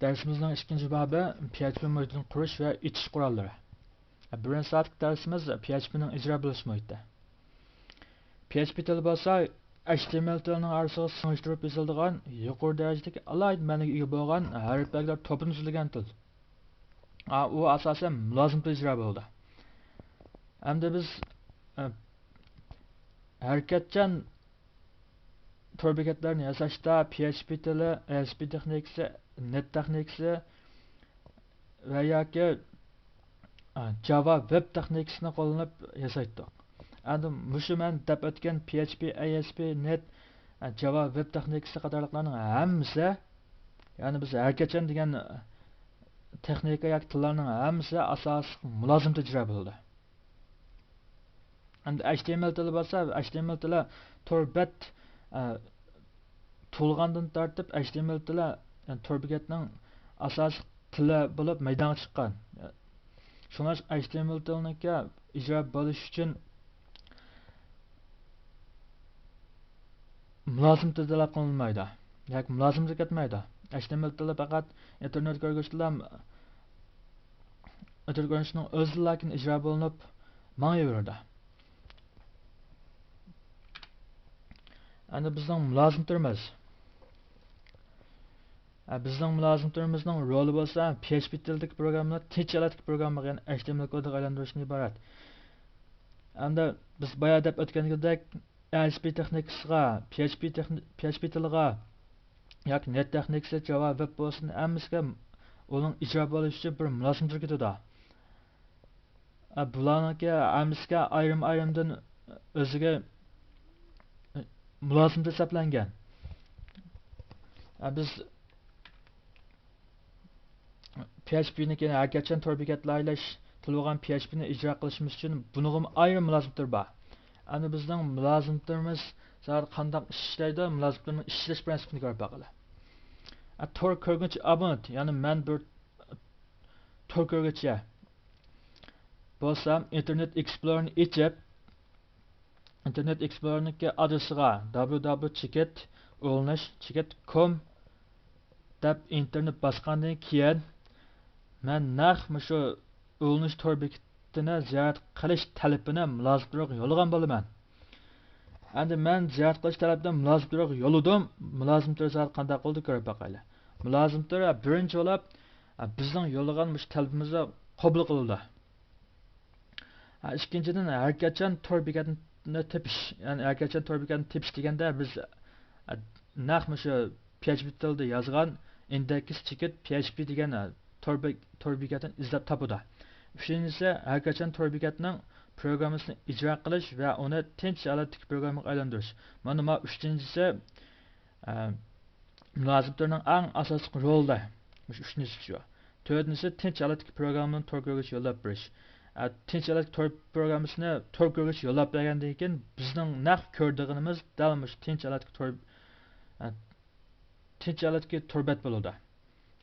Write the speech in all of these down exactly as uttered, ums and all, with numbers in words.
دەرسىمىزنىڭ ئىككىنچى بابى پي ئېچ پى مۇھىتىنى قۇرۇش ۋە ئېچىش قوراللىرى. بىرىنچى سائەتلىك دەرسىمىز پي ئېچ پى نىڭ ئىجرا بولۇش مۇھىتى. پي ئېچ پى تىلى بولسا ئېچ تى ئېم ئېل تىلىنىڭ ئارىسىغا سىڭىشتۇرۇپ يېزىلىدىغان يۇقىرى دەرىجىدىكى ئالاھىدە مەنىگە ئىگە بولغان ھەرپلەرگە توپىنى تۈزۈلگەن تىل. ئا، ئۇ ئاساسەن مۇلازىمەتتە ئىجرا بولىدۇ. ئەمدى بىز، ئە، ھەرىكەتچان تور بېكەتلەرنى ياساشتا پي ئېچ پى تىلى، ئەي ئېس پى تېخنىكىسى، نېت تېخنىكىسى ۋە ياكى، ئە، جاۋا ۋېب تېخنىكىسىنى قوللىنىپ ياسايتتۇق. ئەمدى مۇشۇ مەن دەپ ئۆتكەن پي ئېچ پى، ئەي ئېس پى، نېت، ئە، جاۋا ۋېب تېخنىكىسى قاتارلىقلارنىڭ ھەممىسى، يەنى بىز ھەرىكەتچان دېگەن تېخنىكا ياكى تىللارنىڭ ھەممىسى ئاساسلىق مۇلازىمەتتە ئىجرا بولىدۇ. ئەمدى ئەيچ تى ئېم ئېل تىلى بولسا، ئەيچ تى ئەم ئېل تىلى تور بەت، ئە، تۇغۇلغاندىن تارتىپ ئەيچ تى ئەم ئېل تىلى، يەنى تور بېكەتنىڭ ئاساسلىق تىلى بولۇپ مەيدانغا چىققان. شۇڭلاشقا ئەيچ تى ئەم ئېل تىلىنىڭكى ئىجرا بولۇش ئۈچۈن مۇلازىمىتى تەلەپ قىلىنمايدۇ ياكى مۇلازىمىتى كەتمەيدۇ. ئەيچ تى ئەم ئەل تىلى پەقەت ئىنتېرنېت كۆرگۈچتىلا، ئىنتېرنېت كۆرگۈچنىڭ ئۆزىدىلاكىن ئىجرا بولۇنۇپ ماڭىۋېرىدۇ. ئەمدى بىزنىڭ مۇلازىمىتىمىز. ئە، بىزنىڭ مۇلازىمىتىمىزنىڭ رولى بولسا پي ئېچ پى تىلىدىكى پروگراممىنى تىنچ ھالەتتىكى پروگراممىغا، يەنى ئەيچ تى ئەم ئەل كودىغا ئايلاندۇرۇشتىن ئىبارەت. ئەمدى بىز بايا دەپ ئۆتكەنگىدەك، ئەي ئېس پى تېخنىكىسىغا، پي ئېچ پى تېخنى-، پي ئېچ پى تىلىغا ياكى نېت تېخنىكىسى، جاۋا ۋېب بولسۇن، ھەممىسىگە ئۇنىڭ ئىجرا بولۇشى ئۈچۈن بىر مۇلازىمەتلەر كېتىدۇ. ئە، بۇلارنىڭكى ھەممىسىگە ئايرىم-ئايرىمدىن ئۆزىگە مۇلازىمەت ھېسابلانغان. ئە، بىز پي ئېچ پى نىڭكى ھەرىكەتچان تور بېكەت لايىھەلەش تىلى بولغان پي ئېچ پى نى ئىجرا قىلىشىمىز ئۈچۈن بۇنىڭغىمۇ ئايرىم مۇلازىمەتلەر بار. ئەمدى بىزنىڭ مۇلازىمىتىمىز زادى قانداق ئىشلەيدۇ، مۇلازىمىتىمىزنىڭ ئىشلەش پىرىنسىپىنى كۆرۈپ باقىلى. ئە، تور كۆرگۈچى ئابونېنت، يەنى مەن بىر تور كۆرگۈچى بولسام، ئىنتېرنېت ئېكسپلورېرنى ئېچىپ، ئىنتېرنېت ئېكسپلورېرنىڭكى ئادرېسىغا دابليۇ دابليۇ چېكىت ئۇلىنىش چېكىت كوم دەپ ئىنتېرنېت باسقاندىن كېيىن، مەن نەق مۇشۇ ئۇلىنىش تور بېكىتىنى زىيارەت قىلىش تەلىپىنى مۇلازىمەتلەرگە يوللىغان بولىمەن. ئەمدى مەن زىيارەت قىلىش تەلىپىنى مۇلازىمەتلەرگە يوللىدىم. مۇلازىمەتلەر زادى قانداق قىلدى، كۆرۈپ باقايلى. مۇلازىمەتلەر بىرىنچى بولۇپ، بىزنىڭ يوللىغان مۇشۇ تەلىپىمىزنى قوبۇل قىلدى. ھە، ئىككىنچىدىن، ھەرىكەتچان تور بېكەتنى تېپىش. يەنى ھەرىكەتچان تور بېكەتنى تېپىش دېگەندە، بىز، ئە، نەق مۇشۇ پي ئېچ پى تىلىدا يازغان ئىندېكس چېكىت پي ئېچ پى دېگەن، ئە، تور بېك-، تور بېكەتنى ئىزدەپ تاپىدۇ. ئۈچىنچىسى، ھەرىكەتچان تور بېكەتنىڭ پروگراممىسىنى ئىجرا قىلىش ۋە ئۇنى تىنچ ھالەتتىكى پروگراممىغا ئايلاندۇرۇش. مانا ما ئۈچىنچىسى، ئە، مۇلازىمەتلەرنىڭ ئەڭ ئاساسلىق رولى مۇشۇ ئۈچىنچىسى شۇ. تۆتىنچىسى، تىنچ ھالەتتىكى پروگراممىنى تور كۆرگۈچىگە يوللاپ بېرىش. ئە، تىنچ ھالەتتىكى تور پروگراممىسىنى تور كۆرگۈچىگە يوللاپ بەرگەندىن كېيىن، بىزنىڭ نەق كۆرىدىغىنىمىز دەل مۇشۇ تىنچ ھالەتتىكى تور، ئە، تىنچ ھالەتتىكى تور بەت بولىدۇ.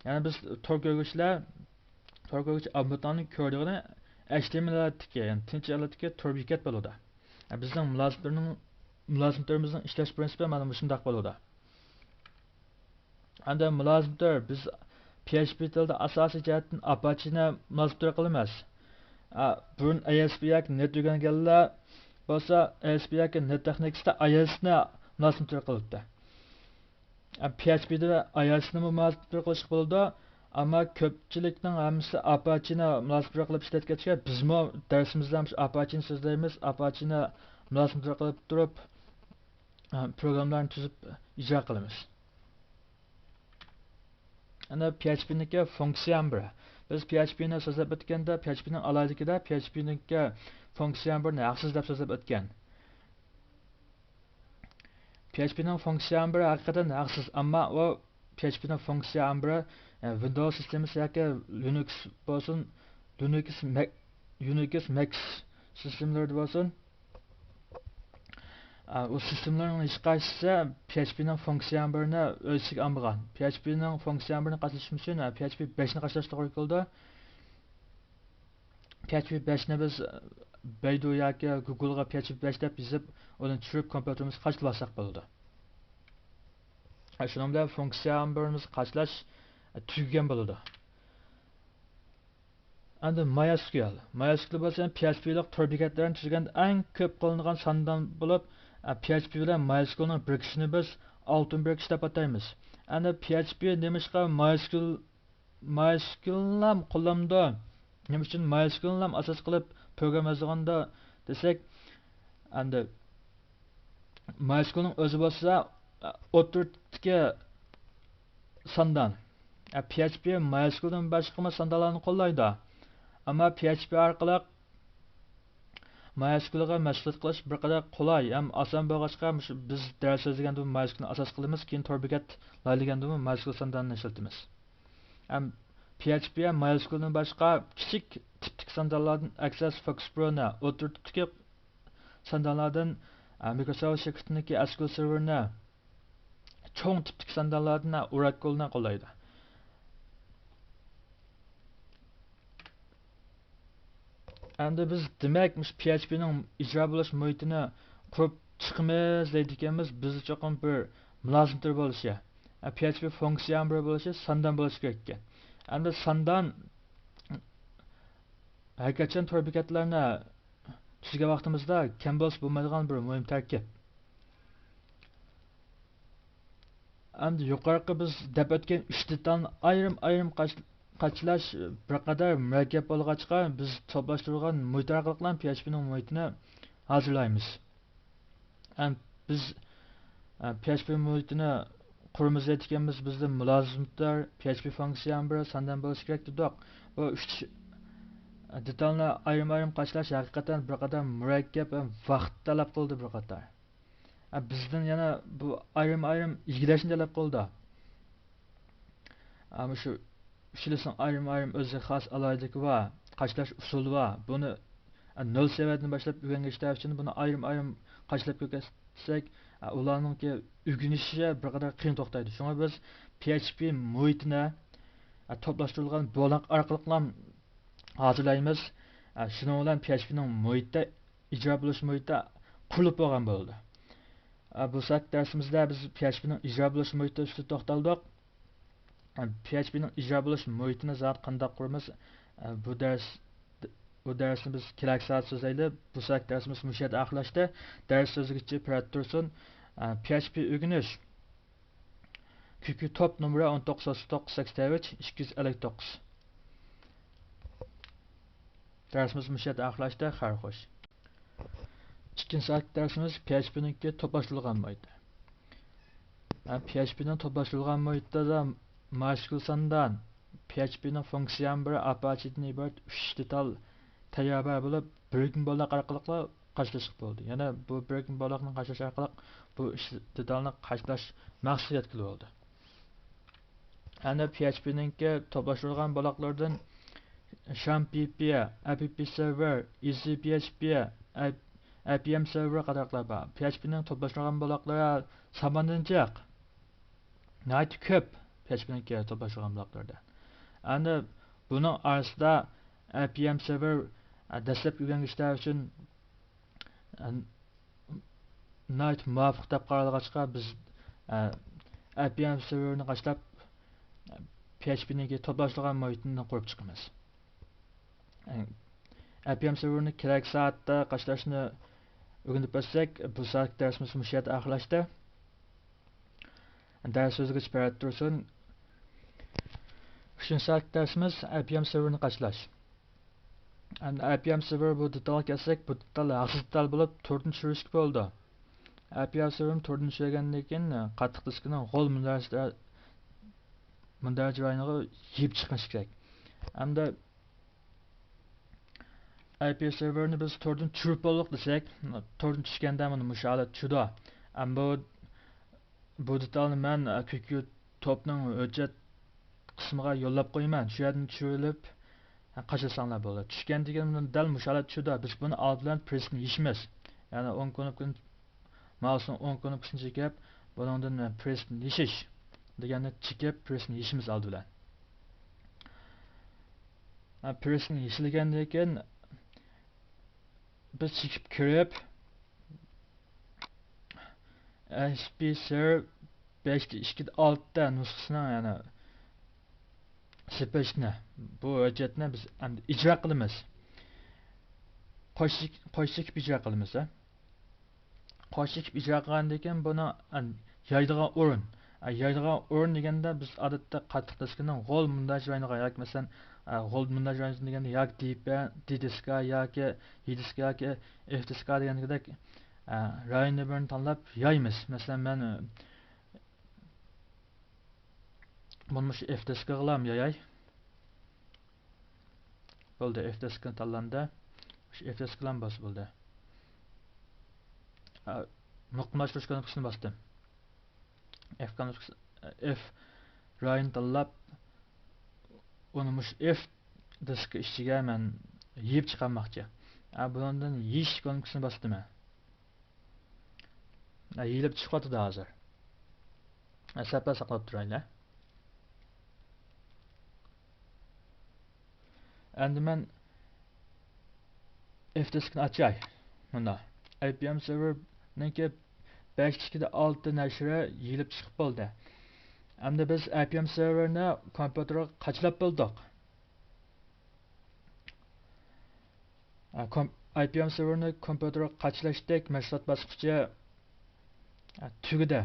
يەنى بىز تور كۆرگۈچلەر، تور كۆرگۈچ ئابونېنتنىڭ كۆرىدىغىنى ئەيچ تى ئېم ئېل ھالەتتىكى، يەنى تىنچ ھالەتتىكى تور بېكەت بولىدۇ. يەنى بىزنىڭ مۇلازىمەتلەرنىڭ، مۇلازىمەتلىرىمىزنىڭ ئىشلەش پىرىنسىپى مانا مۇشۇنداق بولىدۇ. ئەمدى مۇلازىمەتلەر، بىز پي ئېچ پى تىلىدا ئاساسىي جەھەتتىن ئاپاچېنى مۇلازىمەتلەر قىلىمىز. ئا، بۇرۇن ئاي ئېس پى ياكى نېت ئۆگەنگەنلەر بولسا، ئاي ئېس پى ياكى نېت تېخنىكىسىدا ئاي ئېس نى مۇلازىمەتلەر قىلىپتۇ. پي ئېچ پى دە ئاي ئېس نى مۇلازىمەتلەر قىلىشقا بولىدۇ. ئەمما كۆپچىلىكنىڭ ھەممىسى ئاپاچېنى مۇلازىمەتلەر قىلىپ ئىشلەتكەچكە، بىزمۇ دەرسىمىزدە ھەم شۇ ئاپاچېنى سۆزلەيمىز، ئاپاچېنى مۇلازىمەتلەر قىلىپ تۇرۇپ، ئە، پروگراممىلارنى تۈزۈپ ئىجرا قىلىمىز. ئەنە پي ئېچ پى نىڭكى فۇنكسىيە ئامبىرى. بىز پي ئېچ پى نى سۆزلەپ ئۆتكەندە، پي ئېچ پى نىڭ ئالاھىدىلىكىدە، پي ئېچ پى نىڭكى فۇنكسىيە ئامبىرىنى ھەقسىز دەپ سۆزلەپ ئۆتكەن. پي ئېچ پى نىڭ فۇنكسىيە ئامبىرى ھەقىقەتەن ھەقسىز، ئەمما ئۇ پي ئېچ پى نىڭ فۇنكسىيە ئامبىرى، ئە، ۋىندوۋس سىستېمىسى ياكى لىنۇكس بولسۇن، لىنۇكس مەك، يۇنىكس مەك سىستېمىلىرىدا بولسۇن، ئە، ئۇ سىستېمىلارنىڭ ھېچقايسىسى پي ئېچ پى نىڭ فۇنكسىيە ئامبىرىنى ئۆز ئىچىگە ئالمىغان. پي ئېچ پى نىڭ فۇنكسىيە ئامبىرىنى قاچىلىشىمىز ئۈچۈن، ئە، پي ئېچ پى بەشنى قاچىلاش توغرا كېلىدۇ. پي ئېچ پى بەشنى بىز بەيدۇ ياكى گۇگلغا پي ئېچ پى بەش دەپ يېزىپ، ئۇنى چۈشۈرۈپ، كومپيۇتېرىمىزغا قاچىلىۋالساق بولىدۇ. شۇنىڭ بىلەن فۇنكسىيە ئامبىرىمىزنى قاچىلاش، تۈگىگەن بولىدۇ. ئاندىن مايسكيۇل. مايسكيۇل بولسا پي ئەچ پى لىق تور بېكەتلەرنى تۈزگەندە ئەڭ كۆپ قوللىنىدىغان ساندان بولۇپ، پي ئەچ پى بىلەن مايسكيۇلنىڭ بىرىكىشىنى بىز ئالتۇن بىرىكىش دەپ ئاتايمىز. ئەنە پي ئەچ پى نېمىشقا مايسكيۇل، مايسكيۇلنىلا قوللىنىدۇ؟ نېمە ئۈچۈن مايسكيۇلنىلا ئاساس قىلىپ پروگرامما يازغاندا دېسەك، ئەندى مايسكيۇلنىڭ ئۆزى بولسا ئوتتۇرىدىكى ساندان. پي ئەچ پى مايسكيۇلدىن باشقىمۇ ساندانلارنى قوللايدۇ. ئەمما پي ئەچ پى ئارقىلىق مايسكيۇلغا مەشغۇلات قىلىش بىر قەدەر قولاي ھەم ئاسان بولغاچقا، مۇشۇ بىز دەرس سۆزلىگەندىمۇ مايسكيۇلنى ئاساس قىلىمىز، كېيىن تور بېكەت لايلىگەندىمۇ مايسكيۇل سانداننى ئىشلىتىمىز. ھەم پي ئەچ پى ھەم مايسكيۇلدىن باشقا كىچىك تىپتىكى ساندانلاردىن ئەكسەس فوكس پرونى، ئوتتۇرىدىكى ساندانلاردىن، ئە، مىكروسوفت شىركىتىنىڭكى ئەسكيۇل سېرۋېرنى، چوڭ تىپتىكى ساندانلاردىن ئوراكلنى قوللايدۇ. ئەمدى بىز، دېمەك، مۇشۇ پي ئەچ پى نىڭ ئىجرا بولۇش مۇھىتىنى قۇرۇپ چىقىمىز دەيدىكەنمىز، بىزدە چوقۇم بىر مۇلازىماتلار بولۇشى، پي ئەچ پى فۇنكسىيە ئامبىرى بولۇشى، ساندان بولۇشى كېرەك ئىكەن. ئەمدى ساندان ھەرقاچان تور بېكەتلەرنى تۈزگەن ۋاقتىمىزدا كەم بولسا بولمايدىغان بىر مۇھىم تەركىب. ئەمدى يۇقىرىقى بىز دەپ ئۆتكەن ئۈچ دېتالنى ئايرىم-ئايرىم قاچ-، قاچىلاش بىر قەدەر مۇرەككەپ بولغاچقا، بىز توپلاشتۇرغان مۇھىت ئارقىلىقلا پي ئەچ پى نىڭ مۇھىتىنى ھازىرلايمىز. ئەم، بىز، ئە، پي ئەچ پى مۇھىتىنى قۇرىمىز دەيدىكەنمىز، بىزدە مۇلازىماتلار، پي ئەچ پى فۇنكسىيە ئامبىرى، ساندان بولۇشى كېرەك دېدۇق. بۇ ئۈچ، ئە، دېتالنى ئايرىم-ئايرىم قاچىلاش ھەقىقەتەن بىر قەدەر مۇرەككەپ ھەم ۋاقىت تەلەپ قىلىدۇ بىر قەدەر. ئە، بىزدىن يەنە بۇ ئايرىم-ئايرىم ئىگىلەشنى تەلەپ قىلىدۇ. ئە، مۇشۇ ئۈچىلىسىنىڭ ئايرىم-ئايرىم ئۆزىگە خاس ئالاھىدىلىكى بار، قاچىلاش ئۇسۇلى بار. بۇنى، ئە، نۆل سەۋىيەدىن باشلاپ ئۆگەنگۈچىلەر ئۈچۈن بۇنى ئايرىم-ئايرىم قاچىلاپ كۆرسەتسەك، ئە، ئۇلارنىڭكى ئۆگىنىشى بىر قەدەر قىيىن توختايدۇ. شۇڭا بىز پي ئەچ پى مۇھىتىنى، ئە، توپلاشتۇرۇلغان بولاق ئارقىلىقلا ھازىرلايمىز. ئە، شۇنىڭ بىلەن پي ئەچ پى نىڭ مۇھىتى، ئىجرا بولۇش مۇھىتى قۇرۇلۇپ بولغان بولىدۇ. ئە، بۇ سائەتلىك دەرسىمىزدە بىز پي ئەچ پى نىڭ ئىجرا بولۇش مۇھىتى ئۈستىدە توختالدۇق. ئە، پي ئەچ پى نىڭ ئىجرا بولۇش مۇھىتىنى زادى قانداق قۇرىمىز؟ ئە، بۇ دەرس، بۇ دەرسنى بىز كېلەك سائەت سۆزلەيلى. بۇ سائەتلىك دەرسىمىز مۇشۇ يەردە ئاخىرلاشتى. دەرس سۆزلىگۈچى پىرەت تۇرسۇن. ئە، پي ئەچ پى ئۆگىنىش. كۈيكۈ توپ نومۇرى ئون توققۇز ئوتتۇز توققۇز سەكسەن ئۈچ ئىككى يۈز ئەللىك توققۇز. دەرسىمىز مۇشۇ يەردە ئاخىرلاشتى. خەير خوش. ئىككىنچى سائەتلىك دەرسىمىز پي ئەچ پى نىڭكى توپلاشتۇرۇلغان مۇھىتى. ھە، پي ئەچ پى نىڭ توپلاشتۇرۇلغان مۇھىتىدا مايسكيۇل ساندان، پي ئەچ پى نىڭ فۇنكسىيە ئامبىرى، ئاپاچىدىن ئىبارەت ئۈچ دېتال تەييار بولۇپ، بىرىكمە بولاق ئارقىلىقلا قاچىلاشقا بولىدۇ. يەنە بۇ بىرىكمە بولاقنى قاچىلاش ئارقىلىق بۇ ئۈچ دېتالنى قاچىلاش مەقسىتىگە يەتكىلى بولىدۇ. ئەنە پي ئەچ پى نىڭكى توپلاشتۇرۇلغان بولاقلىرىدىن شام پى پى، ئەپ پى سېرۋېر، ئىزى پى ئەچ پى، ئەپ-، ئەپ پى ئەم سېرۋېر قاتارلىقلار بار. پي ئەچ پى نىڭ توپلاشتۇرۇلغان بولاقلىرى ساندىن جىق. ناھايىتى كۆپ پي ئەچ پى نىڭكى توپلاشتۇرۇلغان بولاقلىرىدا. ئەنە بۇنىڭ ئارىسىدا ئەپ پى ئەم سېرۋېر، ئە، دەسلەپكى ئۆگەنگۈچىلەر ئۈچۈن، ئە، ناھايىتى مۇۋاپىق دەپ قارالغاچقا، بىز، ئە، ئەپ پى ئەم سېرۋېرنى قاچىلاپ، پي ئەچ پى نىڭكى توپلاشتۇرغان مۇھىتىنى قۇرۇپ چىقىمىز. ئەپ پى ئەم سېرۋېرنى كېلەك سائەتتە قاچىلاشنى ئۆگىنىپ ئۆتسەك، بۇ سائەتلىك دەرسىمىز مۇشۇ يەردە ئاخىرلاشتى. دەرس سۆزلىگۈچى پىرەت تۇرسۇن. ئۈچىنچى سائەتلىك دەرسىمىز ئەپ پى ئەم سېرۋېرنى قاچىلاش. ئەمدى ئەپ پى ئەم سېرۋېر بۇ دېتالغا كەلسەك، بۇ دېتال ھەقسىز دېتال بولۇپ، توردىن چۈشۈرۈشكە بولىدۇ. ئەپ پى ئەم سېرۋېرنى توردىن چۈشۈرگەندىن كېيىن، قاتتىق دىسكىنىڭ غول مۇندەرىجە، مۇندەرىجە رايونىغا يېپىپ چىقىرىش كېرەك. ئەمدى ئەي پى سېرۋېرنى بىز توردىن چۈشۈرۈپ بولدۇق دېسەك، توردىن چۈشكەندە مانا مۇشۇ ھالەت چۈشىدۇ. ئەمما بۇ، بۇ دېتالنى مەن، ئە، كۈيكۈ توپنىڭ ھۆججەت قىسمىغا يوللاپ قويىمەن. شۇ يەردىن چۈشۈرۈۋېلىپ، ئە، قاچىلىساڭلار بولىدۇ. چۈشكەندىن كېيىن دەل مۇشۇ ھالەت چۈشىدۇ. بىز بۇنى ئالدى بىلەن پرېسنى يېشىمىز. يەنى ئوڭ كۇنۇپكىنى مائۇسنىڭ ئوڭ كۇنۇپكىسىنى چېكىپ، بۇنىڭدىن پرېسنى يېشىش دېگەننى چېكىپ، پرېسنى يېشىمىز ئالدى بىلەن. ھە، پرېسنى يېشىلگەندىن كېيىن، بىز چېكىپ كىرىپ، ئەي پى سېرۋېر بەشتە ئىككىدە ئالتە نۇسخىسىنىڭ، يەنى سىپېچنى، بۇ ھۆججەتنى بىز ئەمدى ئىجرا قىلىمىز. قوش چېك-، قوش چېكىپ ئىجرا قىلىمىز، ھە. قوش چېكىپ ئىجرا قىلغاندىن كېيىن بۇنى، ئە، يايىدىغان ئورۇن. ئە، يايىدىغان ئورۇن دېگەندە بىز ئادەتتە قاتتىق دىسكىنىڭ غول مۇنداژ رايونىغا ياكى مەسىلەن، ئە، غول مۇنداژ رايونى دېگەندە ياكى دى پى، دى دىسكا ياكى ھې دىسكا ياكى ئېف دىسكا دېگەندەك، ئە، رايوننى بىرنى تاللاپ يايىمىز. مەسىلەن، مەن، ئە، بۇنى مۇشۇ ئېف دىسكىغىلام ياياي. بولدى، ئېف دىسكىنى تاللاندى. مۇشۇ ئېف دىسكىلام بولسا بولدى. ئا، مۇقىملاشتۇرۇش كۇنۇپكىسىنى باستىم. ئېف كۇنۇپكىسى، ئېف رايونى تاللاپ، ئۇنى مۇشۇ ئېف دىسكى ئىچىگە مەن يېيىپ چىقارماقچى. ئا، بۇنىڭدىن يېيىش كۇنۇپكىسىنى باستىم مەن. ئا، يېيىلىپ چىقىۋاتىدۇ ھازىر. ئا، سەپتە ساقلاپ تۇرايلى. ئەمدى مەن ئېف دىسكنى ئاچاي. مۇنداق. ئاي پى ئېم سېرۋېرنىڭكى بەش ئىككى دە ئالتە نەشرى يېيىلىپ چىقىپ بولدى. ئەمدى بىز ئاي پى ئېم سېرۋېرنى كومپيۇتېرغا قاچىلاپ بولدۇق. ئا، كوم-، ئاي پى ئېم سېرۋېرنى كومپيۇتېرغا قاچىلاشتەك مەشغۇلات باسقۇچى، ئا، تۈگىدى.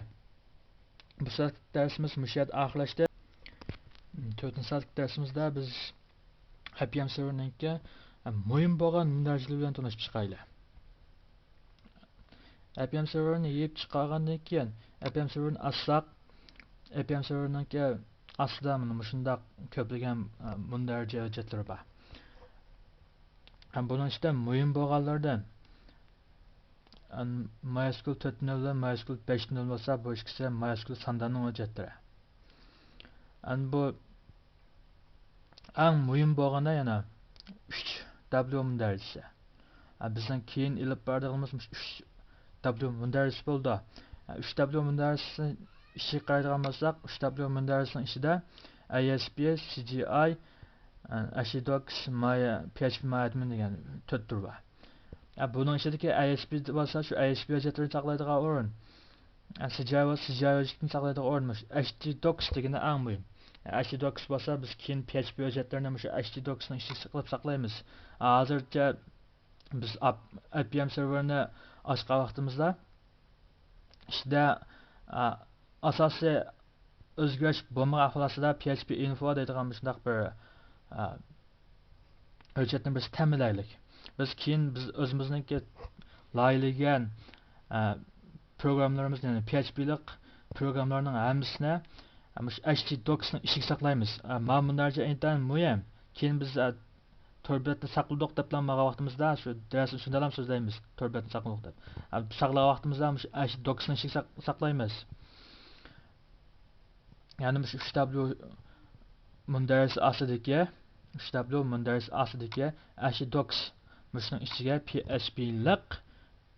بۇ سائەتلىك دەرسىمىز مۇشۇ يەردە ئاخىرلاشتى. تۆتىنچى سائەتلىك دەرسىمىزدە بىز ئاي پى ئېم سېرۋېرنىڭكى، ئا، مۇھىم بولغان مۇندەرىجىلىرى بىلەن تونۇشۇپ چىقايلى. ئاي پى ئېم سېرۋېرنى يېيىپ چىقارغاندىن كېيىن، ئاي پى ئېم سېرۋېرنى ئاچساق، ئاي پى ئېم سېرۋېرنىڭكى ئاستىدا مانا مۇشۇنداق كۆپلىگەن، ئە، مۇندەرىجە ھۆججەتلىرى بار. ھەم بۇنىڭ ئىچىدە مۇھىم بولغانلىرىدىن، ئەن، مايسكۇل تۆت نۆل بىلەن مايسكۇل بەش نۆل بولسا، بۇ ئىككىسى مايسكۇل سانداننىڭ ھۆججەتلىرى. ئەن بۇ ئەڭ مۇھىم بولغىنى يەنە ئۈچ دابليۇ مۇندەرىجىسى. ئە، بىزنىڭ كېيىن ئېلىپ بارىدىغىنىمىز مۇشۇ ئۈچ دابليۇ مۇندەرىجىسى بولىدۇ. ئە، ئۈچ دابليۇ مۇندەرىجىسى ئىچىگە قارايدىغان بولساق، ئۈچ دابليۇ مۇندەرىجىسىنىڭ ئىچىدە ئاي ئېس پى، سى جى ئاي، ئە، ئەشلىدوكس، مايا، پى ئېچ پى مايا ئادمىن دېگەن تۆت تۈر بار. ئە، بۇنىڭ ئىچىدىكى ئاي ئېس پى بولسا شۇ ئاي ئېس پى ھۆججەتلىرىنى ساقلايدىغان ئورۇن. ئە، سى جى ئاي بولسا سى جى ئاي ھۆججىتىنى ساقلايدىغان ئورۇن. مۇشۇ ئەيچ دى دوكس دېگىنى ئەڭ مۇھىم. ئەيچ دى دوكس بولسا بىز كېيىن پي ئەيچ پى ھۆججەتلىرىنى مۇشۇ ئەيچ دى دوكسنىڭ ئىچىگە ساقلاپ ساقلايمىز. ھازىرچە بىز ئاپ-، ئاي پى ئېم سېرۋېرنى ئاچقان ۋاقتىمىزدا ئىچىدە، ئا، ئاساسىي ئۆزگىرىش بولمىغان ئەھۋال ئاستىدا پي ئەيچ پى ئىنفو دەيدىغان مۇشۇنداق بىر، ئا، ھۆججەتنى بىز تەمىنلەيلىك. بىز كېيىن بىز ئۆزىمىزنىڭكى لايىھىلىگەن، ئە، پروگراممىلىرىمىزنى، يەنى پي ئەيچ پىلىق پروگراممىلارنىڭ ھەممىسىنى، ئە، مۇشۇ ئەيچ دى دوكسنىڭ ئىچىگە ساقلايمىز. ئە، مانا مۇنداق ئىنتايىن مۇھىم. كېيىن بىز، ئە، تور بەتنى ساقلىدۇق دەپلا ماڭغان ۋاقتىمىزدا، شۇ دەرسنى شۇنداقلا سۆزلەيمىز، تور بەتنى ساقلىدۇق دەپ. ئە، ساقلىغان ۋاقتىمىزدا مۇشۇ ئەيچ دى دوكسنىڭ ئىچىگە ساق-، ساقلايمىز. يەنى مۇشۇ ئۈچ دابليۇ مۇندەرىجىسى ئاستىدىكى، ئۈچ دابليۇ مۇندەرىجىسى ئاستىدىكى ئەيچ دى دوكس، مۇشۇنىڭ ئىچىگە پي ئەيچ پىلىق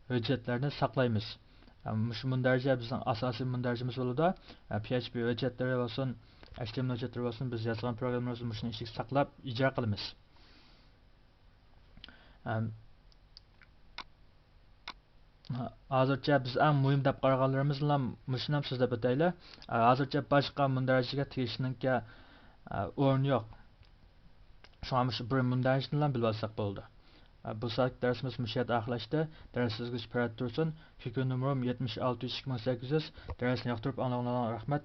ھۆججەتلەرنى ساقلايمىز. مۇشۇ مۇندەرىجە بىزنىڭ ئاساسىي مۇندەرىجىمىز بولىدۇ. پي ئەيچ پى ھۆججەتلىرى بولسۇن، ئەيچ تى ئېم ئېل ھۆججەتلىرى بولسۇن، بىز يازغان پروگراممىلىرىمىزنى مۇشۇنىڭ ئىچىگە ساقلاپ ئىجرا قىلىمىز. ھازىرچە بىز ئەڭ مۇھىم دەپ قارىغانلىرىمىزنىلا مۇشۇنى سۆزلەپ ئۆتەيلى. ھازىرچە باشقا مۇندەرىجىگە تېگىشنىڭكى ئورنى يوق. شۇڭا مۇشۇ بىر مۇندەرىجىنىلا بىلىۋالساق بولىدۇ. بۇ سائەتلىك دەرسىمىز مۇشۇ يەردە ئاخىرلاشتى. دەرسىڭىزگە پەرەت تۇرسۇن. كۈكۈ نومۇرۇم يەتمىش ئالتە يۈز ئىككى مىڭ سەككىز يۈز. دەرسنى ياقتۇرۇپ ئاڭلىغىنىڭلارغا رەھمەت.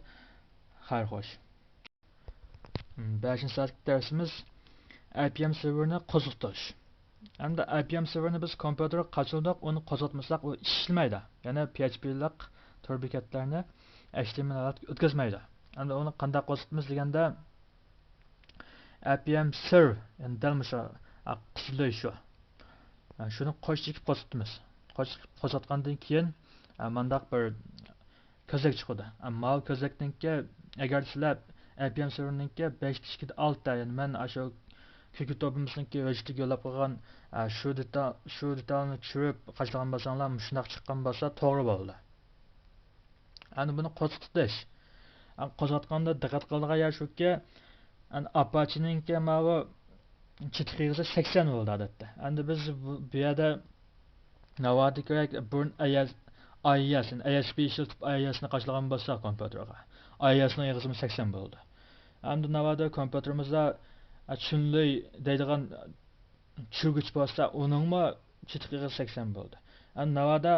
خەير خوش. بەشىنچى سائەتلىك دەرسىمىز ئاي پى ئېم سېرۋېرنى قوزغىتىش. ئەمدى ئاي پى ئېم سېرۋېرنى بىز كومپيۇتېرغا قاچىلىدۇق، ئۇنى قوزغاتمىساق ئۇ ئىشلىمەيدۇ. يەنى پي ئەيچ پىلىق تور بېكەتلەرنى ئەيچ تى ئېم ئېل ھالەتكە ئۆتكۈزمەيدۇ. ئەمدى ئۇنى قانداق قوزغىتىمىز دېگەندە، ئاي پى ئېم سېرۋ، يەنى دەل مۇشۇ، ئا، قۇتۇلدى شۇ. ئا، شۇنى قوش چېكىپ قوزغىتىمىز. قوش چېكىپ قوزغاتقاندىن كېيىن، ئا، مانداق بىر كۆزنەك چىقىدۇ. ئا، ماۋۇ كۆزنەكنىڭكى، ئەگەر سىلەر ئاي پى ئېم سېرۋېرنىڭكى بەش ئىككى ئالتە، يەنى مەن ئاشۇ كۈكۈ توپىمىزنىڭكى ھۆججىتىگە يوللاپ قويغان، ئا، شۇ دېتال، شۇ دېتالنى چۈشۈرۈپ قاچىلىغان بولساڭلار، مۇشۇنداق چىققان بولسا توغرا بولىدۇ. ئەنە بۇنى قوزغىتىش. ئەنە قوزغاتقاندا دىققەت قىلىدىغان يەر شۇكى، ئەنە ئاپاچىنىڭكى ماۋۇ چېتىق يىغىسى سەكسەن بولىدۇ ئادەتتە. ئەمدى بىز بۇ، بۇ يەردە ناۋادا كېرەك، بۇرۇن ئاي ئېس، ئاي ئېس، يەنى ئاي ئېس پى ئىشلىتىپ ئاي ئېس نى قاچىلىغان بولسا كومپيۇتېرغا، ئاي ئېس نىڭ يىغىسىمۇ سەكسەن بولىدۇ. ئەمدى ناۋادا كومپيۇتېرىمىزدا، ئە، چۈنلۈي دەيدىغان چۈشۈرگۈچ بولسا، ئۇنىڭمۇ چېتىق ئېغىزى سەكسەن بولىدۇ. ئەمدى ناۋادا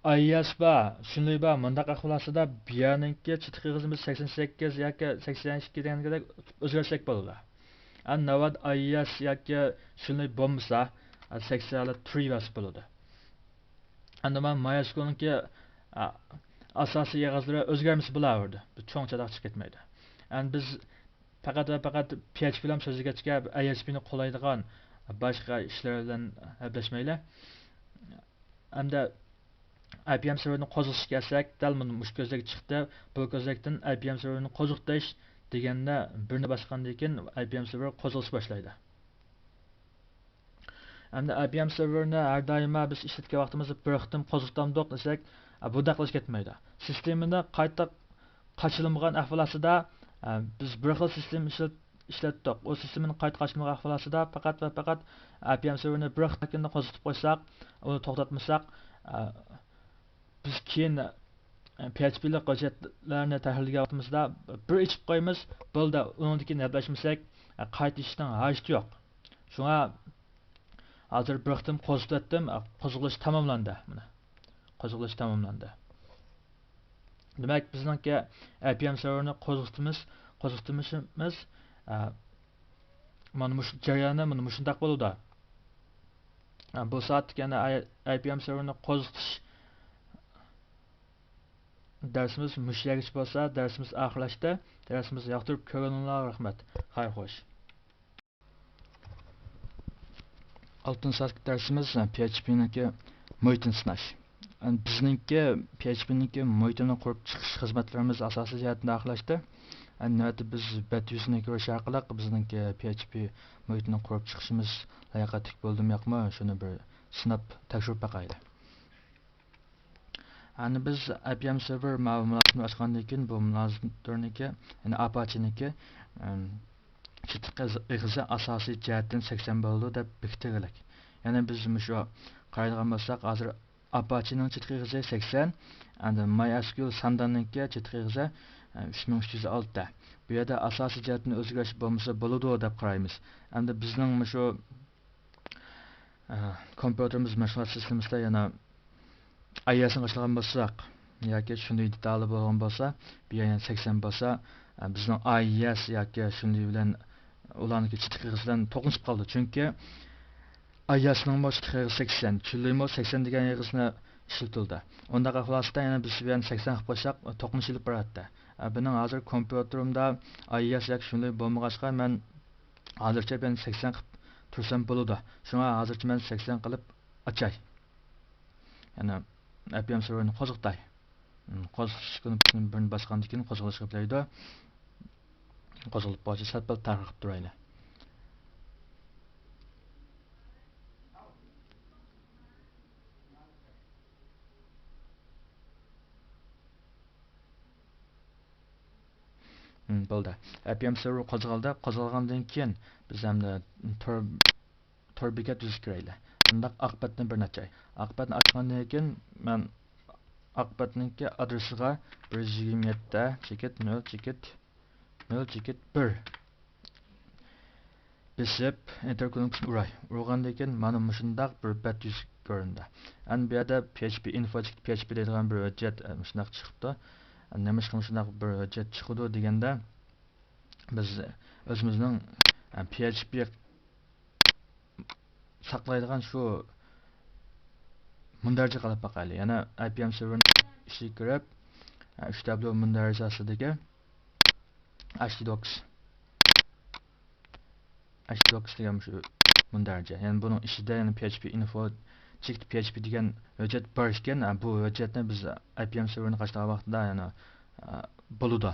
ئايئېس بار، چۈنلۈي بار، مۇنداق ئەھۋال ئاستىدا بىيانىڭكى چېتىق ئېغىزىمىز سەكسەن سەككىز ياكى سەكسەن ئىككى دېگەندەك ئۆزگەرتسەك بولىدۇ. ئەمدى ناۋادا ئايئېس ياكى چۈنلۈي بولمىسا، سەكسەن تۇرۇۋەرسە بولىدۇ. ئەمدى مانا مايسكۇلنىڭكى، ئا، ئاساسىي ئېغىزلىرى ئۆزگەرمىسە بولاۋېرىدۇ. بىر چوڭ چاتاق چىقىپ كەتمەيدۇ. ئەمدى بىز پەقەت ۋە پەقەت پي ئېچ پى بىلەن سۆزلىگەچكە، ئاي ئېس پى نى قولايدىغان باشقا ئىشلار بىلەن ھەپىلەشمەيلى. ئەمدى ئاي پى ئېم سېرۋېرنى قوزغىتىشقا كەلسەك، دەل مانا مۇشۇ كۆزنەك چىقتى. بۇ كۆزنەكتىن ئاي پى ئېم سېرۋېرنى قوزغىتىش دېگەننى بىرنى باسقاندىن كېيىن، ئاي پى ئېم سېرۋېر قوزغىلىش باشلايدۇ. ئەمدى ئاي پى ئېم سېرۋېرنى ھەر دائىم بىز ئىشلەتكەن ۋاقتىمىزدا بىر قېتىم قوزغىتامدۇق دېسەك، بۇنداق قىلىش كەتمەيدۇ. سىستېمىنى قايتا قاچىلىمىغان ئەھۋال ئاستىدا، بىز بىر خىل سىستېما ئىشلەت-، ئىشلەتتۇق. ئۇ سىستېمىنى قايتا قاچىلىمىغان ئەھۋال ئاستىدا پەقەت ۋە پەقەت ئاي پى ئېم سېرۋېرنى بىر قېتىمدا قوزغىتىپ قويساق، ئۇنى توختاتمىساق، بىز كېيىن، ئە، پي ئېچ پى لىق ھۆججەتلەرنى تەھرىرلىگەن ۋاقتىمىزدا بىر ئېچىپ قويىمىز، بولدى، ئۇنىڭدىن كېيىن ھەپىلەشمىسەك، ئە، قايتا ئېچىشنىڭ ھاجىتى يوق. شۇڭا ھازىر بىر قېتىم قوزغىتىۋەتتىم، ئە، قوزغىلىش تاماملاندى. مانا، قوزغىلىش تاماملاندى. دېمەك، بىزنىڭكى ئاي پى ئېم سېرۋېرنى قوزغىتىمىز، قوزغىتىمىز، ئە، مانا مۇشۇ جەريانى مانا مۇشۇنداق بولىدۇ. ئە، بۇ سائەتتىكى يەنە ئاي-، ئاي پى ئېم سېرۋېرنى قوزغىتىش دەرسىمىز مۇشۇ يەرگىچە بولسا، دەرسىمىز ئاخىرلاشتى. دەرسىمىزنى ياقتۇرۇپ كۆرگىنىڭلارغا رەھمەت. خەير خوش. ئالتىنچى سائەتتىكى دەرسىمىز، ئە، پي ئېچ پى نىڭكى مۇھىتىنى سىناش. ئە، بىزنىڭكى پي ئېچ پى نىڭكى مۇھىتىنى قۇرۇپ چىقىش خىزمەتلىرىمىز ئاساسىي جەھەتتىن ئاخىرلاشتى. ئە، نۆۋەتتە بىز بەت يۈزىنى كۆرۈش ئارقىلىق بىزنىڭكى پي ئېچ پى مۇھىتىنى قۇرۇپ چىقىشىمىز لاياقەتلىك بولدىمۇ ياقمۇ، شۇنى بىر سىناپ تەكشۈرۈپ باقايلى. ئەنە بىز ئاي پى ئېم سېرۋېر مۇلازىمىنى ئاچقاندىن كېيىن، بۇ مۇلازىمنىڭكى، يەنى ئاپاچىنىڭكى، ئىم، چېتىق ئېغىزى ئاساسىي جەھەتتىن سەكسەن بولىدۇ دەپ بېكىتىۋالدۇق. يەنى بىز مۇشۇ قارايدىغان بولساق، ھازىر ئاپاچىنىڭ چېتىق ئېغىزى سەكسەن، ئەمدى ماي ئېس كيۇ ئەل سانداننىڭكى چېتىق ئېغىزى، ئە، ئۈچ مىڭ ئۈچ يۈز ئالتە. بۇ يەردە ئاساسىي جەھەتتىن ئۆزگىرىش بولمىسا بولىدۇ دەپ قارايمىز. ئەمدى بىزنىڭ مۇشۇ ئە، كومپيۇتېرىمىز مەشغۇلات سىستېمىسىدا يەنە ئاي ئېس نى قوشىدىغان بولساق ياكى شۇنداق دېتالى بولغان بولسا، بۇ يەر يەنە سەكسەن بولسا، ئە، بىزنىڭ ئاي ئېس ياكى شۇنداق بىلەن ئۇلارنىڭكى چېتىق ئېغىزى بىلەن توقۇنۇشۇپ قالىدۇ. چۈنكى ئاي ئېس نىڭمۇ چېتىق ئېغىزى سەكسەن، چۈنلۈيمۇ سەكسەن دېگەن ئېغىزنى ئىشلىتىلدى. ئۇنداق ئەھۋال ئاستىدا يەنە بىز بۇ يەرنى سەكسەن قىلىپ قويساق، توقۇنۇش ئېلىپ باراتتى. ئە، بۇنىڭ ھازىر كومپيۇتېرىمدا ئاي ئېس ياكى شۇنداق بولمىغاچقا، مەن ھازىرچە مەن سەكسەن قىلىپ تۇرسام بولىدۇ. شۇڭا ھازىرچە مەن سەكسەن قىلىپ ئاچاي. يەنى ئاي پى ئېم سېرۋېرنى قوزغىتاي. قوزغىتىش كۇنۇپكىسىنى بىرنى باسقاندىن كېيىن قوزغىلىشقا بېرىدۇ. قوزغىلىپ بولغاچقا سەل پەل تارقاپ تۇرايلى. مم، بولدى. ئاي پى ئېم سېرۋېر قوزغالدى. قوزغالغاندىن كېيىن بىز ئەمدى تور، تور بېكەت يۈزىگە كىرەيلى. شۇنداق ئاق بەتنى بىرنى ئاچاي. ئاق بەتنى ئاچقاندىن كېيىن مەن ئاق بەتنىڭكى ئادرېسىغا بىر يۈز يىگىرمە يەتتە چېكىت نۆل چېكىت نۆل چېكىت بىر بېسىپ، ئېنتېر كۇنۇپكىسىنى ئۇراي. ئۇرغاندىن كېيىن مانا مۇشۇنداق بىر بەت يۈزى كۆرۈندى. ئەمدى بۇ يەردە پي ئېچ پى ئىنفو چېكىت پي ئېچ پى دەيدىغان بىر ھۆججەت، ئە، مۇشۇنداق چىقىپتۇ. ئە، نېمىشقا مۇشۇنداق بىر ھۆججەت چىقىدۇ دېگەندە، بىز ئۆزىمىزنىڭ، ئە، پي ئېچ پى ساقلايدىغان شۇ مۇندەرىجىگە قاراپ باقايلى. يەنە ئاي پى ئېم سېرۋېرنىڭ ئىچىگە كىرىپ، ئە، ئۈچ تابلو مۇندەرىجە ئاستىدىكى ئەچ تى دوكس. ئەچ تى دوكس دېگەن مۇشۇ مۇندەرىجە. يەنى بۇنىڭ ئىچىدە يەنە پي ئېچ پى ئىنفو چېكىت پي ئېچ پى دېگەن ھۆججەت بار ئىكەن. بۇ ھۆججەتنى بىز ئاي پى ئېم سېرۋېرنى قاچىلىغان ۋاقتىدا يەنە، ئە، بولىدۇ.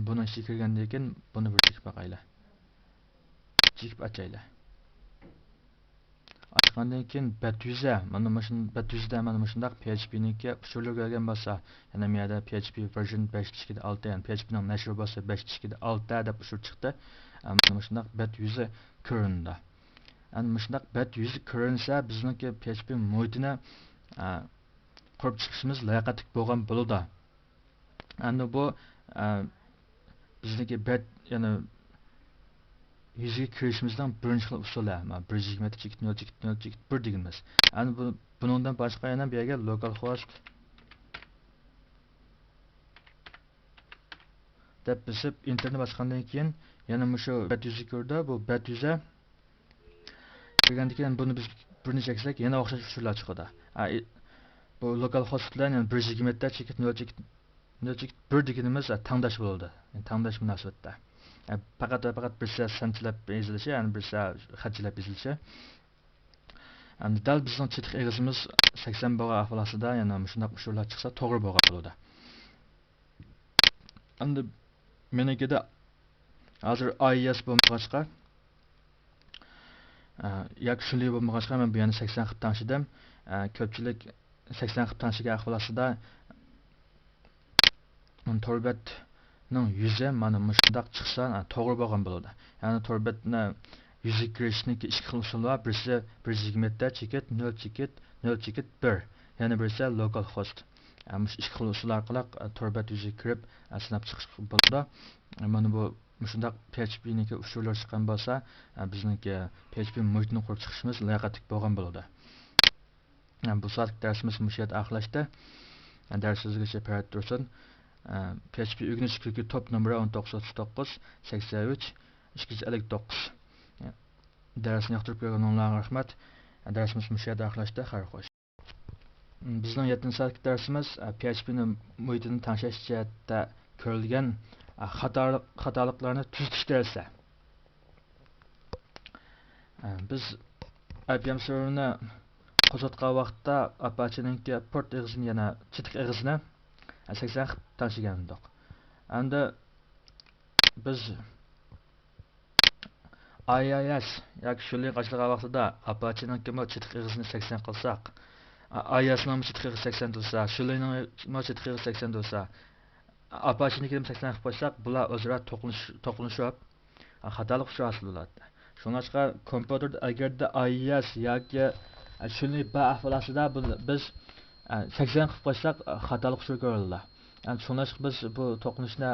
بۇنىڭ ئىچىگە كىرگەندىن كېيىن بۇنى بىر چېكىپ باقايلى. چېكىپ ئاچايلى. ئاچقاندىن كېيىن بەت يۈزى، مانا مۇشۇن-، بەت يۈزىدە مانا مۇشۇنداق پي ئېچ پى نىڭكى ئۇچۇرلىرى كەلگەن بولسا، يەنە مۇ يەردە پي ئېچ پى ۋېرژن بەش ئىككى ئالتە، يەنى پي ئېچ پى نىڭ نەشرى بولسا بەش ئىككى ئالتە دەپ ئۇچۇر چىقتى. ئە، مانا مۇشۇنداق بەت يۈزى كۆرۈنىدۇ. ئەمدى مۇشۇنداق بەت يۈزى كۆرۈنسە، بىزنىڭكى پي ئېچ پى مۇھىتىنى، ئە، قۇرۇپ چىقىشىمىز لاياقەتلىك بولغان بولىدۇ. ئەمدى بۇ، ئە، بىزنىڭكى بەت، يەنى يۈزىگە كىرىشىمىزنىڭ بىرىنچى خىل ئۇسۇلى، مانا، بىر يۈز يىگىرمە يەتتە چېكىت نۆل چېكىت نۆل چېكىت بىر دېگىنىمىز. ئەمدى بۇ، بۇنىڭدىن باشقا يەنە بۇ يەرگە لوكال خوست دەپ بېسىپ، ئېنتېرنى باسقاندىن كېيىن، يەنە مۇشۇ بەت يۈزى كىرىدۇ. بۇ بەت يۈزى كىرگەندىن كېيىن، بۇنى بىز بىرنى چەكسەك، يەنە ئوخشاش ئۇچۇرلار چىقىدۇ. ھە، ئى-، بۇ لوكال خوست بىلەن يەنە بىر يۈز يىگىرمە يەتتە چېكىت نۆل چېكىت نۆل چېكىت بىر دېگىنىمىز، ھە، تەڭداش بولىدۇ. يەنى تەڭداش مۇناسىۋەتتە. ھە، پەقەت ۋە پەقەت بىرسى سانچىلاپ يېزىلىشى، يەنى بىرسى خەتچىلەپ يېزىلىشى. ئەمدى دەل بىزنىڭ چېتىق ئېغىزىمىز سەكسەن بولغان ئەھۋال ئاستىدا يەنە مۇشۇنداق ئۇچۇرلار چىقسا توغرا بولغان بولىدۇ. ئەمدى مېنىڭكىدە ھازىر ئاي ئېس بولمىغاچقا، ئە، ياكى شۈنلېي بولمىغاچقا، مەن بۇ يەرنى سەكسەن قىلىپ تەڭشىدىم. ئە، كۆپچىلىك سەكسەن قىلىپ تەڭشىگەن ئەھۋال ئاستىدا، تور بەتنىڭ يۈزى مانا مۇشۇنداق چىقسا، ئە، توغرا بولغان بولىدۇ. يەنى تور بەتنى يۈزىگە كىرىشنىڭكى ئىككى خىل ئۇسۇلى بار. بىرسى بىر يۈز يىگىرمە يەتتە چېكىت نۆل چېكىت نۆل چېكىت بىر. يەنە بىرسى لوكال خوست. ئە، مۇشۇ ئىككى خىل ئۇسۇل ئارقىلىق، ئە، تور بەت يۈزىگە كىرىپ، ئە، سىناپ چىقىش بولىدۇ. ئە، مانا بۇ مۇشۇنداق پي ئېچ پىنىڭكى ئۇچۇرلىرى چىققان بولسا، ئە، بىزنىڭكى پي ئېچ پى مۇھىتىنى قۇرۇپ چىقىشىمىز لاياقەتلىك بولغان بولىدۇ. ئە، بۇ سائەتلىك دەرسىمىز مۇشۇ يەردە ئاخىرلاشتى. ئە، دەرس سۆزىگىچە پەرەت تۇرسۇن. ئە، پي ئېچ پى ئۆگىنىش كۈنلۈكى توپ نومۇرى ئون توققۇز ئوتتۇز توققۇز، سەكسەن ئۈچ، ئىككى يۈز ئەللىك توققۇز. ئە، دەرسنى ياقتۇرۇپ كۆرگىنىڭلارغا رەھمەت. ئە، دەرسىمىز مۇشۇ يەردە ئاخىرلاشتى. خەير خوش. بىزنىڭ يەتتىنچى سائەتلىك دەرسىمىز، ئە، پي ئېچ پىنى مۇھىتىنى تەڭشەش جەھەتتە كۆرۈلگەن، ئە، خاتالىق-، خاتالىقلارنى تۈزىتىش دەرسى. ئە، بىز ئاي پى ئېم سېرۋېرنى قوزغاتقان ۋاقىتتا ئاپاچېنىڭكى پورت ئېغىزىنى، يەنە چېتىق ئېغىزىنى، ئە، سەكسەن قىلىپ تەڭشىگەن ئىدۇق. ئەمدى بىز ئاي ئاي ئېس ياكى شۈنلېينى قاچىلىغان ۋاقتىدا ئاپاچېنىڭكىمۇ چېتىق ئېغىزىنى سەكسەن قىلساق، ئاي ئاي ئېسنىڭمۇ چېتىق ئېغىزى سەكسەن تۇرسا، شۈنلېينىڭمۇ چېتىق ئېغىزى سەكسەن تۇرسا، ئاپاچېنىڭكىنىمۇ سەكسەن قىلىپ قويساق، بۇلار ئۆزئارا توقۇنۇش-، توقۇنۇشۇپ، خاتالىق ئۇچۇرى ھاسىل بولاتتى. شۇڭلاشقا كومپيۇتېردا ئەگەردە ئاي ئاي ئېس ياكى شۈنلېي بار ئەھۋال ئاستىدا بۇ-، بىز سەكسەن قىلىپ قويساق، خاتالىق ئۇچۇرى كۆرۈلىدۇ. شۇڭلاشقا بىز بۇ توقۇنۇشنى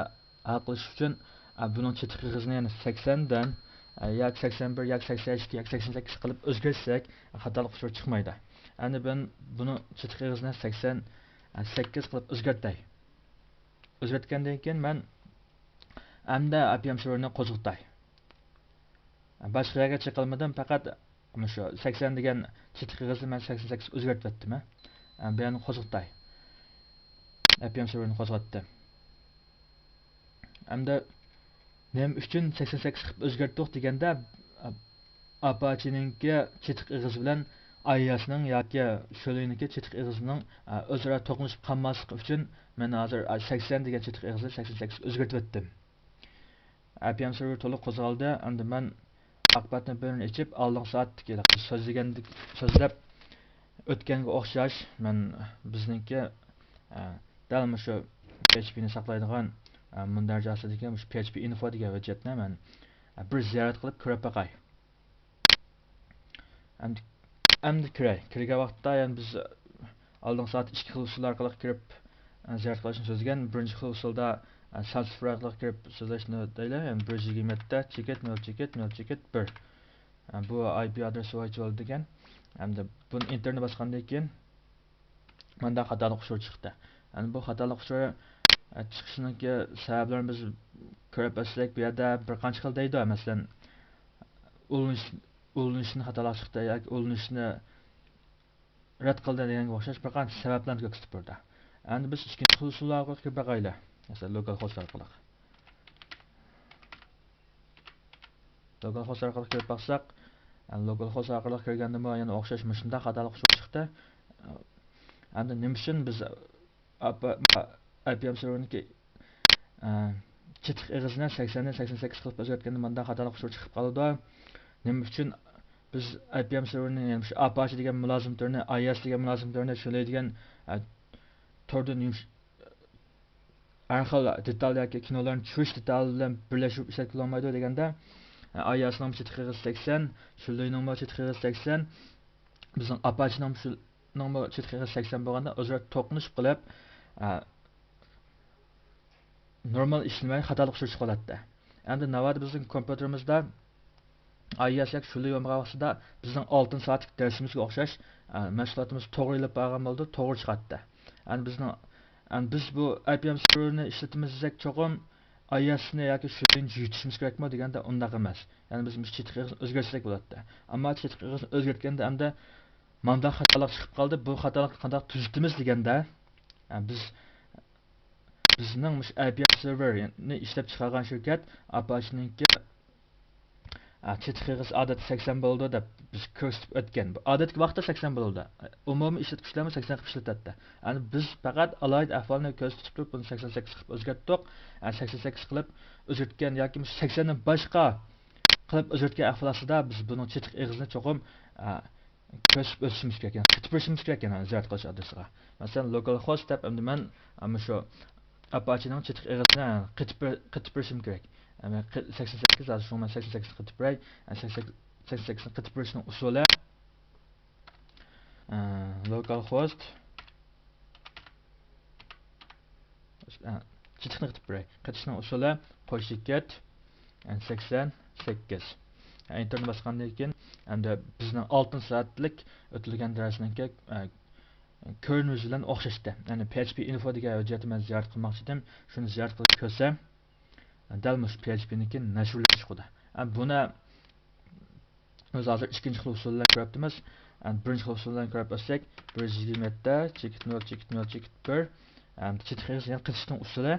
ھەل قىلىش ئۈچۈن، ئە، بۇنىڭ چېتىق ئېغىزىنى يەنە سەكسەندىن، ئە، ياكى سەكسەن بىر، ياكى سەكسەن ئىككى، ياكى سەكسەن سەككىز قىلىپ ئۆزگەرتسەك، خاتالىق ئۇچۇرى چىقمايدۇ. ئەمدى مەن بۇنىڭ چېتىق ئېغىزىنى سەكسەن سەككىز قىلىپ ئۆزگەرتەي. ئۆزگەرتكەندىن كېيىن مەن ئەمدى ئاي پى ئېم سېرۋېرنى قوزغىتاي. باشقا يەرگە چېقىلمىدىم، پەقەت مۇشۇ سەكسەن دېگەن چېتىق ئېغىزنى مەن سەكسەن سەككىزگە ئۆزگەرتىۋەتتىم، ھە. بۇ يەرنى قوزغىتاي. ئاي پى ئېم سېرۋېرنى قوزغاتتىم. ئەمدى نېمە ئۈچۈن سەكسەن سەككىز قىلىپ ئۆزگەرتتۇق دېگەندە، ئاپاچېنىڭكى چېتىق ئېغىزى بىلەن ئاي ئاي ئېسنىڭ ياكى شۈنلېينىڭكى چېتىق ئېغىزىنىڭ، ئە، ئۆزئارا توقۇنۇشۇپ قالماسلىقى ئۈچۈن مەن ھازىر، ئە، سەكسەن دېگەن چېتىق ئېغىزىنى سەكسەن سەككىزگە ئۆزگەرتىۋەتتىم. ئاي پى ئېم سېرۋېر تولۇق قوزغالدى. ئەمدى مەن ئاقىۋەتنى بىرىنى ئېچىپ، ئالدىنقى سائەتتىكى سۆزلىگەندىك، سۆزلەپ ئۆتكەنگە ئوخشاش، مەن بىزنىڭكى، ئە، دەل مۇشۇ پى ئېچ پىنى ساقلايدىغان، ئە، مۇندەرىجە ئاستىدىكى مۇشۇ پى ئېچ پى ئىنفو دېگەن ھۆججەتنى مەن، ئە، بىر زىيارەت قىلىپ كۆرۈپ باقاي. ئەمدى، ئەمدى كىرەي. كىرگەن ۋاقىتتا يەنە بىز ئالدىنقى سائەت ئىككى خىل ئۇسۇل ئارقىلىق كىرىپ، ئە، زىيارەت قىلىشنى سۆزلىگەن. بىرىنچى خىل ئۇسۇلدا، ئە، سان سىفىر ئارقىلىق كىرىپ سۆزلەشنى دەيلى. يەنى بىر يۈز يىگىرمە يەتتە چېكىت نۆل چېكىت نۆل چېكىت بىر. ئە، بۇ ئاي پى ئادرېسى ۋايچۇۋال دېگەن. ئەمدى بۇنى ئېنتېرنى باسقاندىن كېيىن، مانداق خاتالىق ئۇچۇرى چىقتى. يەنى بۇ خاتالىق ئۇچۇرى، ئە، چىقىشىنىڭكى سەۋەبلىرىنى بىز كۆرۈپ ئۆتسەك، بۇ يەردە بىر قانچە خىل دەيدۇ. مەسىلەن، ئۇلىنىش، ئۇلىنىشتىن خاتالىق چىقتى ياكى ئۇلىنىشنى رەت قىلدى دېگەنگە ئوخشاش بىر قانچە سەۋەبلەرنى كۆرسىتىپ بەردى. ئەمدى بىز ئىككىنچى خىل ئۇسۇل ئارقىلىق كىرىپ باقايلى. مەسىلەن، لوكال خوست ئارقىلىق. لوكال خوست ئارقىلىق كىرىپ باقساق، لوكال خوست ئارقىلىق كىرگەندىمۇ يەنە ئوخشاش مۇشۇنداق خاتالىق ئۇچۇرى چىقتى. ئەمدى نېمە ئۈچۈن بىز ئاي پى ئېم سېرۋېرنىڭكى، ئە، چېتىق ئېغىزىنى سەكسەندىن سەكسەن سەككىز قىلىپ ئۆزگەرتكەندە مانداق خاتالىق ئۇچۇرى چىقىپ قالىدۇ؟ نېمە ئۈچۈن بىز ئاي پى ئېم سېرۋېرنى، يەنى شۇ ئاپاچې دېگەن مۇلازىم تۈرىنى، ئاي ئېس دېگەن مۇلازىم تۈرىنى، شۈنلېي دېگەن، ئە، توردىن يۇمش-، ھەر خىل دېتال ياكى كىنولارنى چۈشۈرۈش دېتالى بىلەن بىرلەشتۈرۈپ ئىشلەتكىلى بولمايدۇ دېگەندە، ئاي ئېسنىڭمۇ چېتىق ئېغىزى سەكسەن، شۈنلېينىڭمۇ چېتىق ئېغىزى سەكسەن، بىزنىڭ ئاپاچېنىڭمۇ شۇنىڭمۇ چېتىق ئېغىزى سەكسەن بولغاندا، ئۆزئارا توقۇنۇشۇپ قېلىپ، ئە، نورمال ئىشلىمەي، خاتالىق ئۇچۇرى چىقىۋالاتتى. ئەمدى ناۋادا بىزنىڭ كومپيۇتېرىمىزدا ئاي ئى ئېس ياكى شۈلې بولمىغان ۋاقتىدا بىزنىڭ ئالتە سائەتلىك دەرسىمىزگە ئوخشاش، ئە، مەشغۇلاتىمىز توغرا ئېلىپ بارغان بولىدۇ، توغرا چىقاتتى. ئەمدى بىزنىڭ، ئەمدى بىز بۇ ئاي پى ئېم سېرۋېرنى ئىشلىتىمىز دېسەك، چوقۇم ئاي ئى ئېسنى ياكى شۈلېنى يېتىشىمىز كېرەكمۇ دېگەندە، ئۇنداق ئەمەس. يەنى بىز مۇشۇ چېتىق ئېغىزنى ئۆزگەرتسەك بولاتتى. ئەمما چېتىق ئېغىزنى ئۆزگەرتكەندە ئەمدى مانداق خاتالىق چىقىپ قالدى، بۇ خاتالىقنى قانداق تۈزىتىمىز دېگەندە، ئە، بىز، بىزنىڭ مۇشۇ ئاي پى ئېم سېرۋېرنى ئىشلەپ چىقارغان شىركەت ئاپاچېنىڭكى، ئە، چېتىق ئېغىزى ئادەتتە سەكسەن بولىدۇ دەپ بىز كۆرسىتىپ ئۆتكەن. بۇ ئادەتتىكى ۋاقىتتا سەكسەن بولىدۇ. ئومۇمىي ئىشلەتكۈچىلەرمۇ سەكسەن قىلىپ ئىشلىتەتتى. يەنى بىز پەقەت ئالاھىدە ئەھۋالنى كۆزدە تۇتۇپ تۇرۇپ، بۇنى سەكسەن سەككىز قىلىپ ئۆزگەرتتۇق. يەنى سەكسەن سەككىز قىلىپ ئۆزگەرتكەن ياكى مۇشۇ سەكسەندىن باشقا قىلىپ ئۆزگەرتكەن ئەھۋال ئاستىدا بىز بۇنىڭ چېتىق ئېغىزىنى چوقۇم، ئە، كۆرسىتىپ ئۆتۈشىمىز كېرەك، يەنى قېتىپ بېرىشىمىز كېرەك، يەنى زىيارەت قىلىش ئادرېسىغا. مەسىلەن، لوكال خوست دەپ، ئەمدى مەن، ئە، مۇشۇ ئاپاچېنىڭ چېتىق ئېغىزىنى قېتىپ بېر-، قېتىپ بېرىشىم كېرەك. يەنى قى-، سەكسەن سەككىز، ھازىر شۇڭا مەن سەكسەن سەككىز قېتىپ بېرەي. يەنى سەكسەن سەككىز، سەكسەن سەككىزنى قېتىپ بېرىشنىڭ ئۇسۇلى، ئە، لوكال خوست، ئە، چېتىقنى قېتىپ بېرەي. قېتىشنىڭ ئۇسۇلى قوش چېكىت، ئە، سەكسەن سەككىز. ئە، ئېنتېرنى باسقاندىن كېيىن، ئەمدى بىزنىڭ ئالتە سائەتلىك ئۆتۈلگەن دەرسنىڭكى، ئە، كۆرۈنۈشى بىلەن ئوخشاشتى. يەنى پي ئېچ پى ئىنفو دېگەن ھۆججەتنى مەن زىيارەت قىلماقچى ئىدىم. شۇنى زىيارەت قىلىپ كۆرسەم، دەل مۇشۇ پي ئېچ پىنىڭكى نەشرلىنىش چىقىدۇ. ئە، بۇنى ئۆزى ھازىر ئىككىنچى خىل ئۇسۇل بىلەن كۆرۈپتىمىز. ئە، بىرىنچى خىل ئۇسۇل بىلەن كۆرۈپ ئۆتسەك، بىر يۈز يىگىرمە يەتتە، چېكىت نۆل، چېكىت نۆل، چېكىت بىر. ئە، چېتىق ئېغىزى يەنە قېتىشنىڭ ئۇسۇلى،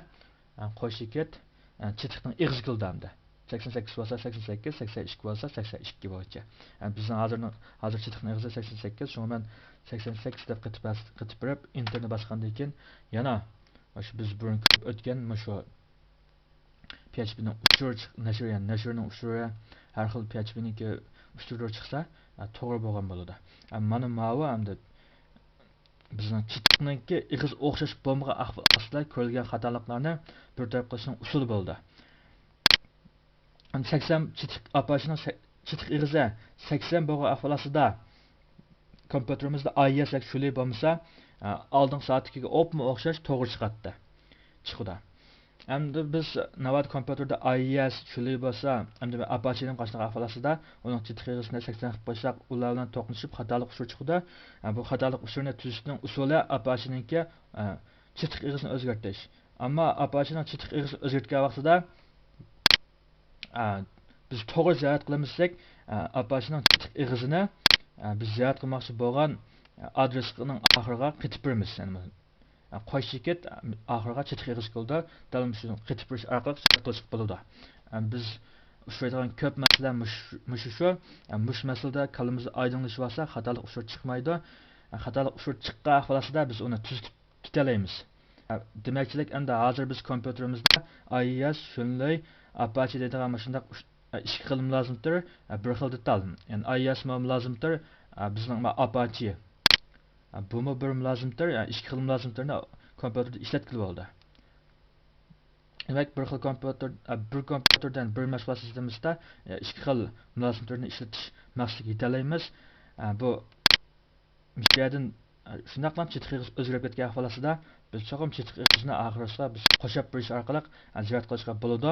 ئە، قوش چېكىت، ئە، چېتىقنىڭ ئېغىزى كېلىدۇ ئەمدى. سەكسەن سەككىز بولسا سەكسەن سەككىز، سەكسەن ئىككى بولسا سەكسەن ئىككى بويىچە. ئە، بىزنىڭ ھازىرنىڭ، ھازىر چېتىقنىڭ ئېغىزى سەكسەن سەككىز، شۇڭا مەن سەكسەن سەككىز دەپ قېتىپ بەس-، قېتىپ بېرىپ، ئېنتېرنى باسقاندىن كېيىن يەنە مۇشۇ بىز بۇرۇن كۆرۈپ ئۆتكەن مۇشۇ پي ئېچ پىنىڭ ئۇچۇرى چىق-، نەشر، يەنى نەشرنىڭ ئۇچۇرى، ھەر خىل پي ئېچ پىنىڭكى ئۇچۇرلىرى چىقسا، ئە، توغرا بولغان بولىدۇ. ئە، مانا ماۋۇ ئەمدى بىزنىڭ چېتىقنىڭكى ئېغىزى ئوخشاش بولمىغان ئەھۋال ئاستىدا كۆرۈلگەن خاتالىقلارنى بىر تەرەپ قىلىشنىڭ ئۇسۇلى بولىدۇ. ئەمدى سەكسەن چېتىق ئاپاچېنىڭ سە-، چېتىق ئېغىزى سەكسەن بولغان ئەھۋال ئاستىدا كومپيۇتېرىمىزدا ئاي ئى ئېس ياكى شۈلې بولمىسا، ئە، ئالدىنقى سائەتتىكىگە ئوپمۇ ئوخشاش توغرا چىقاتتى. چىقىدۇ. ئەمدى بىز ناۋادا كومپيۇتېردا ئاي ئى ئېس شۈلې بولسا، ئەمدى ئاپاچېنىڭ قانداق ئەھۋال ئاستىدا ئۇنىڭ چېتىق ئېغىزىنى سەكسەن قىلىپ قويساق، ئۇلار بىلەن توقۇنۇشۇپ خاتالىق ئۇچۇرى چىقىدۇ. ئە، بۇ خاتالىق ئۇچۇرىنى تۈزىتىشنىڭ ئۇسۇلى ئاپاچېنىڭكى، ئە، چېتىق ئېغىزىنى ئۆزگەرتىش. ئەمما ئاپاچېنىڭ چېتىق ئېغىزىنى ئۆزگەرتكەن ۋاقتىدا، ئە، بىز توغرا زىيارەت قىلىمىز دېسەك، ئە، ئاپاچېنىڭ چېتىق ئېغىزىنى، ئە، بىز زىيارەت قىلماقچى بولغان، ئە، ئادرېسنىڭ ئاخىرىغا قېتىپ بېرىمىز. يەنى، ئە، قوش چېكىت، ئە، ئاخىرىغا چېتىق ئېغىز كېلىدۇ. دەل مۇشۇنى قېتىپ بېرىش ئارقىلىق زىيارەت قىلىشقا بولىدۇ. ئە، بىز ئۇچرايدىغان كۆپ مەسىلە مۇش-، مۇشۇ شۇ. ئە، مۇشۇ مەسىلىدە كاللىمىزدا ئايدىڭلىشىۋالسا، خاتالىق ئۇچۇرى چىقمايدۇ. ئە، خاتالىق ئۇچۇرى چىققان ئەھۋال ئاستىدا بىز ئۇنى تۈزىتىپ كېتەلەيمىز. دېمەكچىلىك، ئەمدى ھازىر بىز كومپيۇتېرىمىزدا ئاي ئى ئېس، شۈنلېي، ئاپاچې دەيدىغان مۇشۇنداق ئۈچ، ئىككى خىل مۇلازىمەتلەر، بىر خىل دېتال. يەنى ئاي ئى ئېس مۇلازىمەتلەر، بىزنىڭ ئاپاچې. بۇمۇ بىر مۇلازىمەتلەر، ئىككى خىل مۇلازىمەتلەرنى كومپيۇتېردا ئىشلەتكىلى بولىدۇ. دېمەك، بىر خىل كومپيۇتېر، بىر كومپيۇتېردىن بىر مەشغۇلات سىستېمىسىدا ئىككى خىل مۇلازىمەتلەرنى ئىشلىتىش مەقسىتىگە يېتەلەيمىز. بۇ مۇشۇ يەردىن، ئە، شۇنداقلا چېتىق ئېغىز ئۆزگىرىپ كەتكەن ئەھۋال ئاستىدا، بىز چوقۇم چېتىق ئېغىزنى ئاخىرىسىغا بىز قوشاپ بېرىش ئارقىلىق، ئە، زىيارەت قىلىشقا بولىدۇ.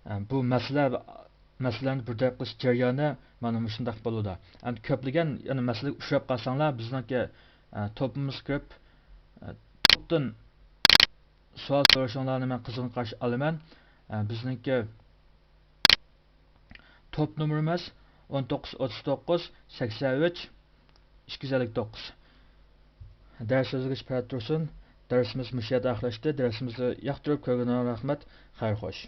ئە، بۇ مەسىلە، مەسىلىلەرنى بىر تەرەپ قىلىش جەريانى مانا مۇشۇنداق بولىدۇ. ئەمدى كۆپلىگەن يەنە مەسىلىگە ئۇچراپ قالساڭلار، بىزنىڭكى، ئە، توپىمىزغا كىرىپ، ئە، توپتىن سوئال سورىشىڭلارنى مەن قىزغىن قارشى ئالىمەن. ئە، بىزنىڭكى توپ نومۇرىمىز ئون توققۇز ئوتتۇز توققۇز سەكسەن ئۈچ ئىككى يۈز ئەللىك توققۇز. دەرس سۆزلىگۈچى پەرھات تۇرسۇن. دەرسىمىز مۇشۇ يەردە ئاخىرلاشتى. دەرسىمىزنى ياقتۇرۇپ كۆرگىنىڭلارغا رەھمەت. خەير خوش.